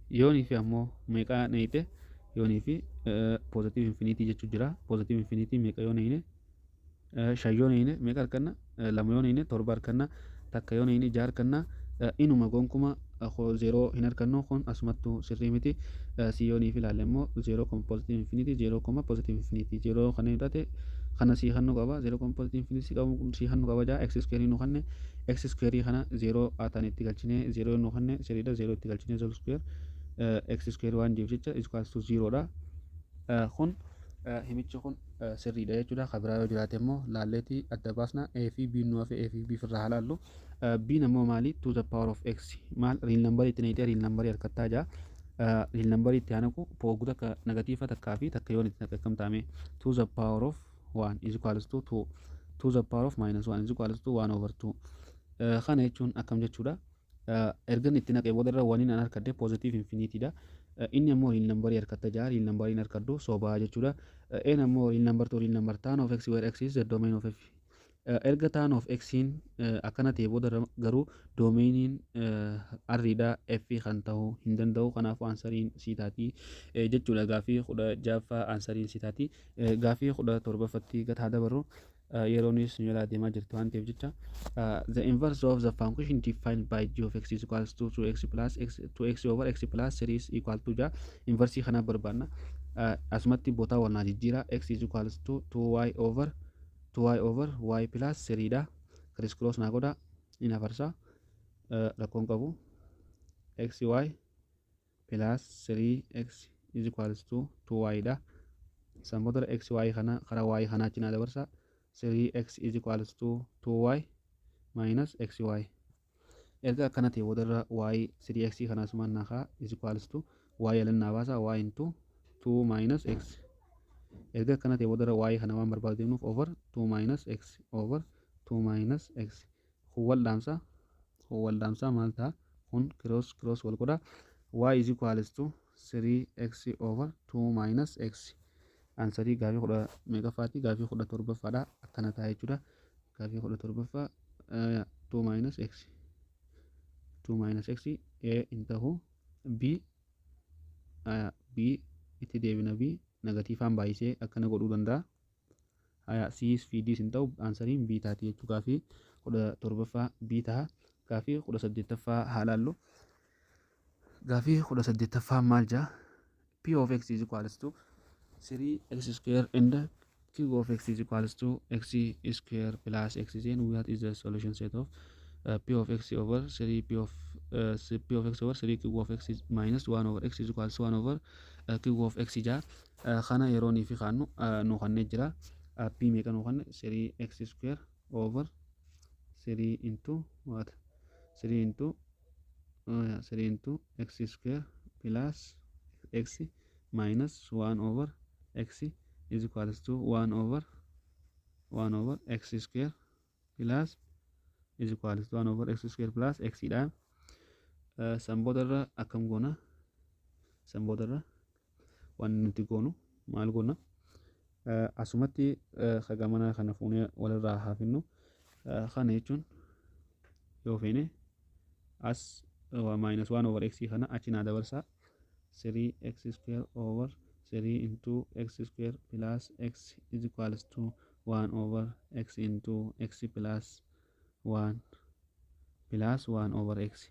Yoonii fi ammoo meeqaa neeyite? Yoonii fi positive infinity jechuu jira. Positive infinity meeqa yoo neeyine? 5 yoo neeyine meeqa arganna? 2 yoo neeyine 7 arganna. 1 yoo neeyine 6 arganna. Inuma gonkuma 0 hin argannu, kun asumattuu sirrii miti. C yoonii fi ilaalle immoo 0 comma positive infinity, 0 comma positive infinity, 0 kan inni taate kana sii kannu qaba, 0 comma positive infinity qabu sii kannu qaba. Jaa x square nu kanne, x square kana 0 atan itti galchine 0 nu kanne siriidha, 0 itti galchine 0 square x square waan jiruuf jecha is equals to 0 dha. Kun himichi kun sirriidha jechuudha. Kan biraa yoo jiraate immoo laalleetii adda baasna. A fi B nu hafe, A fi B irraa haa laallu. B ammoo maali? To the power of x maal real number itti naqxee real number harkattaa jaa. Real number itti haa naqu, pooguu takka negatiifa takkaa fi takka yoon itti naqe akkam taame? To the power of 1 is equals to 2, to the power of minus 1 is equals to 1 over 2. Kana jechuun akkam jechuudha? Ergan itti naqee booda irra waniin an harkadde positive infinity dha. Inni ammoo real number harkatta jaa, real number hin harkaddu, sobaa jechuudha. Een ammoo real number to real number tan of x where x is the domain of f. Erga tan of x in akkana ta'e booda garuu domainiin arriidha f kan ta'uu hin danda'u. Kanaafuu answeriin C taatii jechuudha. Gaafii 16ffaa answeriin C taatii. Gaafii 17ffatti gataa dabarru, yeroonis nu jalaa deemaa jirti waan ta'eef jecha. The inverse of the function defined by g of x is equals to 2x plus x 2x over x plus 3 is equal to ja. Inversii kana barbaanna. Asumatti bootaa walnaa jijjiira, x is equals to 2y over 2y over y plus 3 dha. Criss cross naa godha, in afarsa, rakkoon qabu. Xy plus 3x is equals to 2y dha. San booda xy kana karaa y kanaa cinaa dabarsa, 3x is equals to 2y minus xy. Erga akkana ta'e boodarra y 3x kana asumaan naa kaa is equals to y alannaa baasa, y into 2 minus x. Erga akkana ta'e boodarra y kana waan barbaadu deemnuuf over 2 minus x over 2 minus x. Kun wal dhaamsa, kun wal dhaamsa, maal ta'a? Kun cross cross wal godha, y is equals to 3x over 2 minus x. Answerii gaafii kudha meeqaffaati? Gaafii 17ffaadha. Akkana ta'a jechuudha. Gaafii 17ffaa 2 minus x, 2 minus x A hin ta'u. B itti deebina, B negatiifaan baay'isee akkana godhuu danda'a. Haya, C fi D hin ta'u, answeriin B taati jechuu. Gaafii 17ffaa B ta'a. Gaafii 18ffaa haa laallu. Gaafii 18ffaa maal jaa? P of x is equals to 3x square and q of x is equals to x square plus x, then what is the solution set of p of x over 3 p of p of x over 3 q of x is minus 1 over x is equals to 1 over q of x jaa. Kana yeroo nii fi kaannu nu kannee jira. P meeqa nu kanne? 3x square over 3 into what? 3 into 3 into x square plus x minus 1 over x is equals to 1 over 1 over x square plus is equals to 1 over x square plus x dha. San boodarra akkam goona? San boodarra waan nuti goonu maal goona? Asumatti kagamana kana fuunee walirraa haa finnu. Kana jechuun yoo feene as minus 1 over x kana achi naa dabarsaa, 3x square over 3 into x square plus x is equals to 1 over x into x plus 1 plus 1 over x.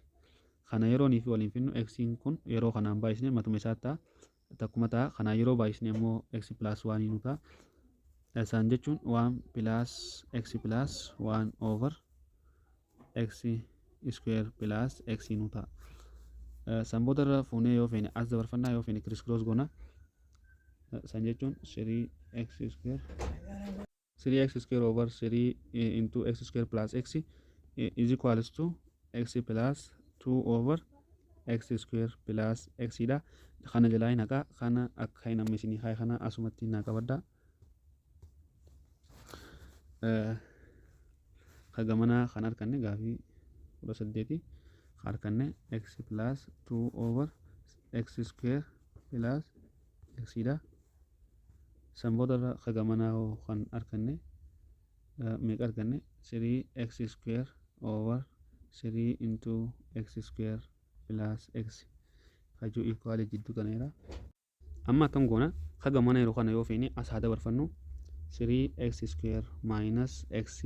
Kana yeroo nii fi waliin finnu, x kun yeroo kanaan baay'isne matuma isaa ta'a, takkuma ta'a. Kanaa yeroo baay'isne immoo x plus 1 nu ta'a. Isaan jechuun 1 plus x plus 1 over x square plus x nu ta'a. San boodarra fuunee yoo feene as dabarfannaa, yoo feene criss cross goona. San jechuun 3x square 3x square over 3 into x square plus x is equals to x plus 2 over x square plus x dha. Kana jalaa hin haqaa, kana akka hin amma isinii haa kana asumatti naa qabaddaa. Kagamanaa kan harkanne gaafii 18 harkanne x plus 2 over x square plus x dha. San boodarra kagamanaa kan harkanne meeqa arganne? 3x square over 3 into x square plus x kajuu equal jidduu kaneera. Amma akkam goona? Kagamana yeroo kana yoo feene as haa dabarfannu, 3x square minus x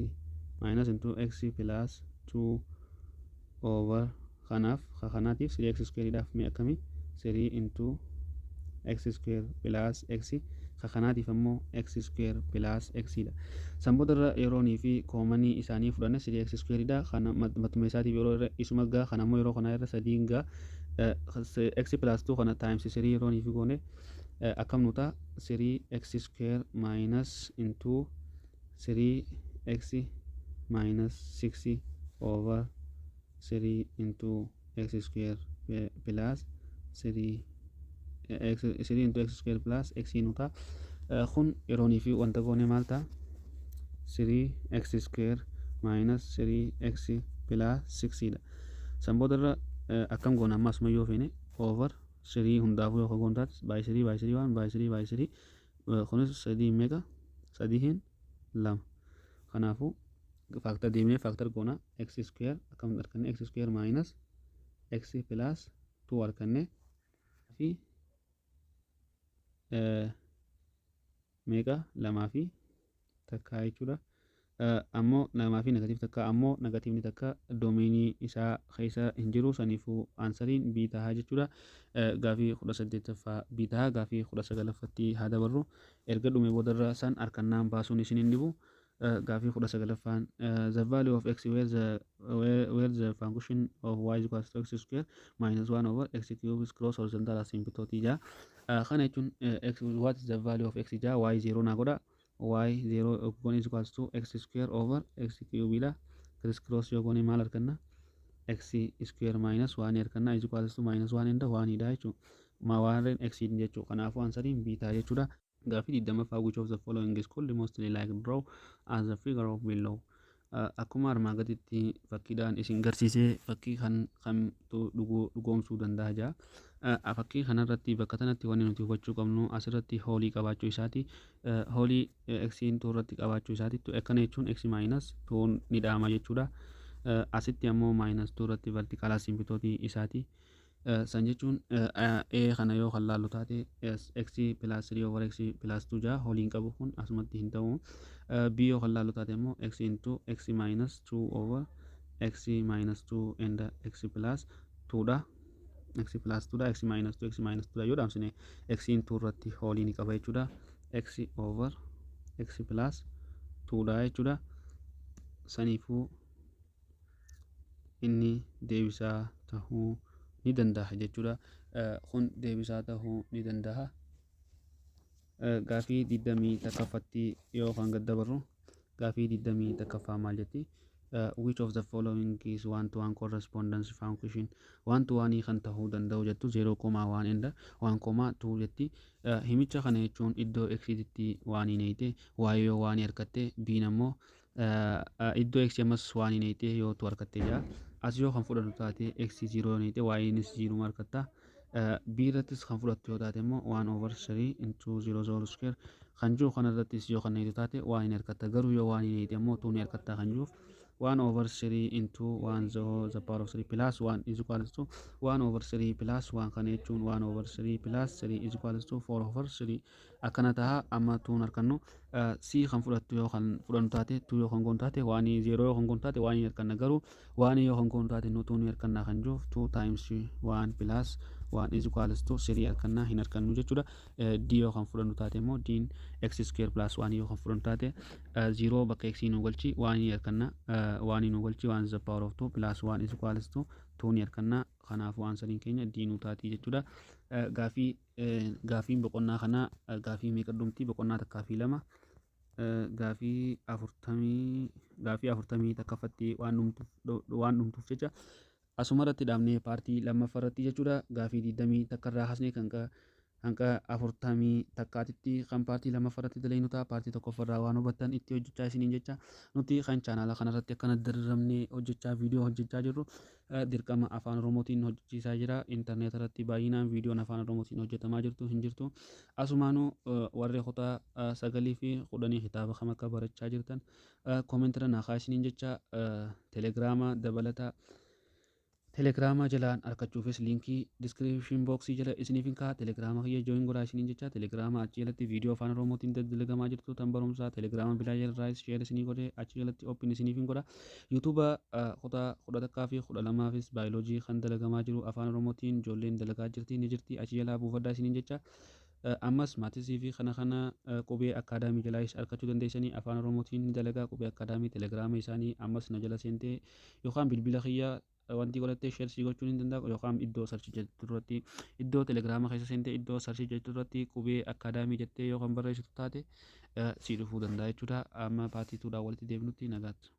minus into x plus 2 Over kanaaf kanaatiif 3x square dhaaf mee akkamii? 3 into x square plus x, kanaatiif ammoo x square plus x dha. San booda irra yeroonii fi commonii isaanii fudhanne 3x square dha. Kana matuma isaatiif yeroo irra isuma gaa, kana ammoo yeroo kana irra sadiin gaa x plus 2 kana times 3 yeroonii fi goone akkam nu ta'a? 3x square minus into 3x minus 6 over 3 into x square plus 3 x 3 into x square plus x nu ta'a. Kun yeroonii fi wanta goone maal ta'a? 3 x square minus 3 x plus 6 dha. San booda irra akkam goona? Amma asuma yoo feene over 3 hundaafuu yoo goon taate by 3 by 3 1 by 3 by 3, kunis sadii meeqa? Sadii hin lama. Kanaafuu factor deemnee factor goona. X square akkam arganne? X square minus x plus 2 arganne fi meeqa? Lamaa fi takkaa jechuudha. Ammoo lamaa fi negative takka, ammoo negativeni takka domainii isaa keessa hin jiru. Saniifuu answeriin B tahaa jechuudha. Gaafii 18ffaa B tahaa. Gaafii 19ffatti haa dabarru. Erga dhume boodarra san harkannaan baasuun isin hin dhibu. Gaafii 19ffaan, the value of x where the function of y is equals to x square minus 1 over x cube is cross horizontal asymptote jaa. Kana jechuun x, what is the value of x jaa. Y 0 naa godha. Y 0 goone is equals to x square over x cube dha. Criss cross yoo goone maal arganna? X square minus 1 arganna, is equals to minus 1 inda 1 dha jechuudha. Ma warreen x jechuudha. Kanaafuu answeriin B ta'a jechuudha. Gaafii 20ffaa, which of the following is called mostly like draw as the figure of below? Akkuma armaan gaditti fakkiidhaan isin garsiisee fakkii kan kamtu dhugoomsuu danda'a jaa. Fakkii kanarratti bakka kanatti wanni nuti hubachuu qabnu asirratti holeii qabaachuu isaati. Holeii xiin two irratti qabaachuu isaati. Akkana jechuun x minus twon ni dhaama jechuudha. Asitti ammoo minus two irratti vertical asymptoteii isaati. San jechuun a kana yoo kan laallu taate x plus 3 over x plus 2 jaa, holeiin qabu kun asumatti hin ta'u. B yoo kan laallu taate immoo x into x minus 2 over x minus 2 and x plus 2 dha. X plus 2 dha, x minus 2, x minus 2 dha. Yoo dhaamsine x into irratti holeii ni qaba jechuudha. X over x plus 2 dha jechuudha. Saniifuu inni deebisaa tahuu ni danda'a jechuudha. Kun deebisaa tahuu ni danda'a. Gaafii 21ffatti yoo kan gad dabarru, gaafii 21ffaa maal jetti? Which of the following is one to one correspondence function? One to one kan tahuu danda'u jettu 0,1 and 1,2 jetti. Himicha kana jechuun iddoo x tti one hin eeyite y yoo one argatte, b ammoo iddoo x ammas one hin eeyite yoo two argatte jira. As yoo kan fudhannu taate x 0 yoo eeyite y nis 0 argatta. B irrattis kan fudhattu yoo taate immoo 1 over 3 into 0 0 square kan jiru kana irrattis yoo kan eeyite taate one hin argatta. Garuu yoo one hin eeyite ammoo 2 ni argatta kan jiruuf 1 over 3 into 1 the power of 3 plus 1 is equals to 1 over 3 plus 1. Kana jechuun 1 over 3 plus 3 is equals to 4 over 3 akkana taha. Amma tuun argannu c kan fudhattu yoo kan fudhannu taate, 2 yoo kan goonu taate, 1 0 yoo kan goonu taate 1 arganna. Garuu 1 yoo kan goonu taate nu 2 ni arganna kan jiruuf 2 times 1 plus 1 is equals to 3 arganna, hin argannu jechuudha. D yoo kan fudhannu taate immoo d x square plus 1 yoo kan fudhannu taate 0 bakka x nu galchi 1 ni arganna, 1 nu galchi 1 is the power of 2 plus 1 is equals to 2 ni arganna. Kanaafuu answeriin keenya D nu taati jechuudha. Gaafii gaafiin boqonnaa kanaa gaafii meeqa dhumti? Boqonnaa takkaa fi lama, gaafii 40, gaafii 41ffatti waan dhumtuuf jecha asuma irratti dhaabnee partii lammaffaa irratti jechuudha. Gaafii 21 irraa kaasnee kan hanga 41titti kan partii lammaffaa irratti dalagnu ta'a. Partii tokkoffaa waan hubattan itti hojjechaa isiniin jecha. Nuti kan channela kanarratti akkana diriiramnee hojjechaa, viidiyoo hojjechaa jirru dirqama Afaan Oromootiin hojjechiisaa jira. Intarneet irratti baay'inaan viidiyoon Afaan Oromootiin hojjetamaa jirtu hin jirtu. Asumaanuu warri kutaa 9 fi 10 kitaaba kam akka barachaa jirtan commentirra naa kaa isiniin jecha. Telegiraama dabalataa Telegiraama jalaan argachuufis liinkii description boxii jala isiniif hin ka'a. Telegiraama kiyya join godhaa isiniin jecha. Telegiraama achi jalatti viidiyoo afaan Oromootiin dalagamaa jirtu tan barumsaa telegiraama bilaa jalarraayis share isinii godhee achi jalatti open isiniif hin godha. Yuutuuba kutaa 11 fi 12fis baayoloojii kan dalagamaa jiru afaan Oromootiin ijoolleen dalagaa jirti ni jirti, achi jalaa buufadhaa isiniin jecha. Ammas maatisii fi kana kana Qubee Akaadaamii jalaayis argachuu dandeessanii, afaan Oromootiin ni dalagaa Qubee Akaadaamii. Telegiraama isaanii ammas na jala seentee yookaan bilbila kiyya wanti godhattee share sii gochuun hin danda'u, yookaan iddoo search jettu irratti, iddoo telegiraama keessa seentee iddoo search jettu irratti Qubee Akaadaamii jettee yoo kan barreessitu taate sii dhufuu danda'a jechuudha. Amma part twodhaan walitti deebinutti nagaatti.